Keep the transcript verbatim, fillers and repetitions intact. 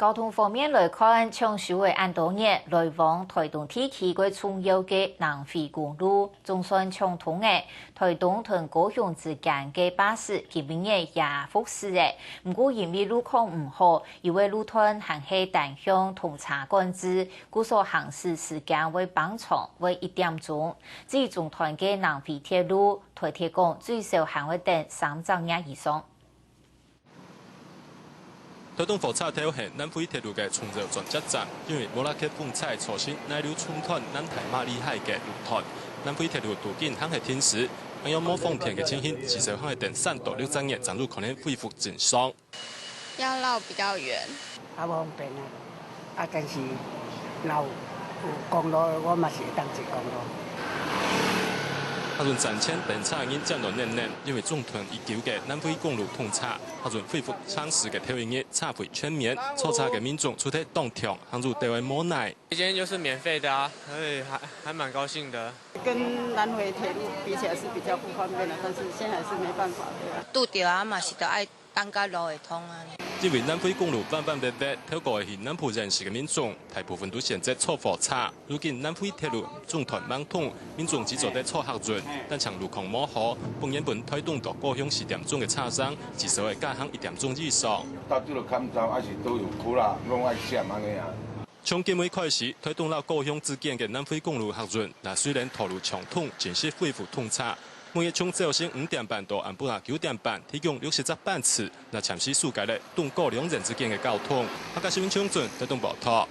交通方面來看，搶修个恁多年，來往臺東地區个重要个南迴公路總算搶通了。臺東同高雄之間个巴士今晡日也復駛了，毋過因為路況毋好，有个路段還係單向通車管制，故所行駛時間會放長，會一點鐘。至於中段个南迴鐵路，臺鐵講最少還會等三隻月以上。 臺東火車頭係南迴鐵路个重要轉接站，因為莫拉克風颱造成泥流沖斷南大馬里海个路段，南迴鐵路途經還係停駛，恁樣無方便个情形，至少還會等三到六隻月，正有可能恢復正常。要繞比較遠。較無方便啊，啊，但是若有公路，我嘛是會當坐公路。客運站前等車人站到淰淰，因為中斷已久个南迴公路通車，客運恢復正駛个頭一日， 車費全免，坐車个民眾除忒當暢，還有兜仔無奈。今天就是免費的啊，所以還還蠻高興的。跟南迴鐵路比起來是比較不方便的，但是現在是沒辦法，對啊。拄著啊，嘛是著愛等甲路會通啊。因為南迴公路彎彎彎彎，頭過會去南部縣市个民眾，大部分都選擇坐火車。如今南迴鐵路中斷吂通，民眾只做得坐客運，但像路況無好，本原本臺東到高雄四點鐘个車程，至少會加行一點鐘以上。 到這个坎站，還是都有苦啦，攏愛閃按呢啊。從今晡日開始，臺東摎高雄之間个南迴公路客運，若雖然道路暢通，正式恢復通車。每日從朝晨五點半到暗晡夜九點半，提供六十隻班次，若暫時疏解了東高兩線之間个交通。客家新聞張俊，臺東報導。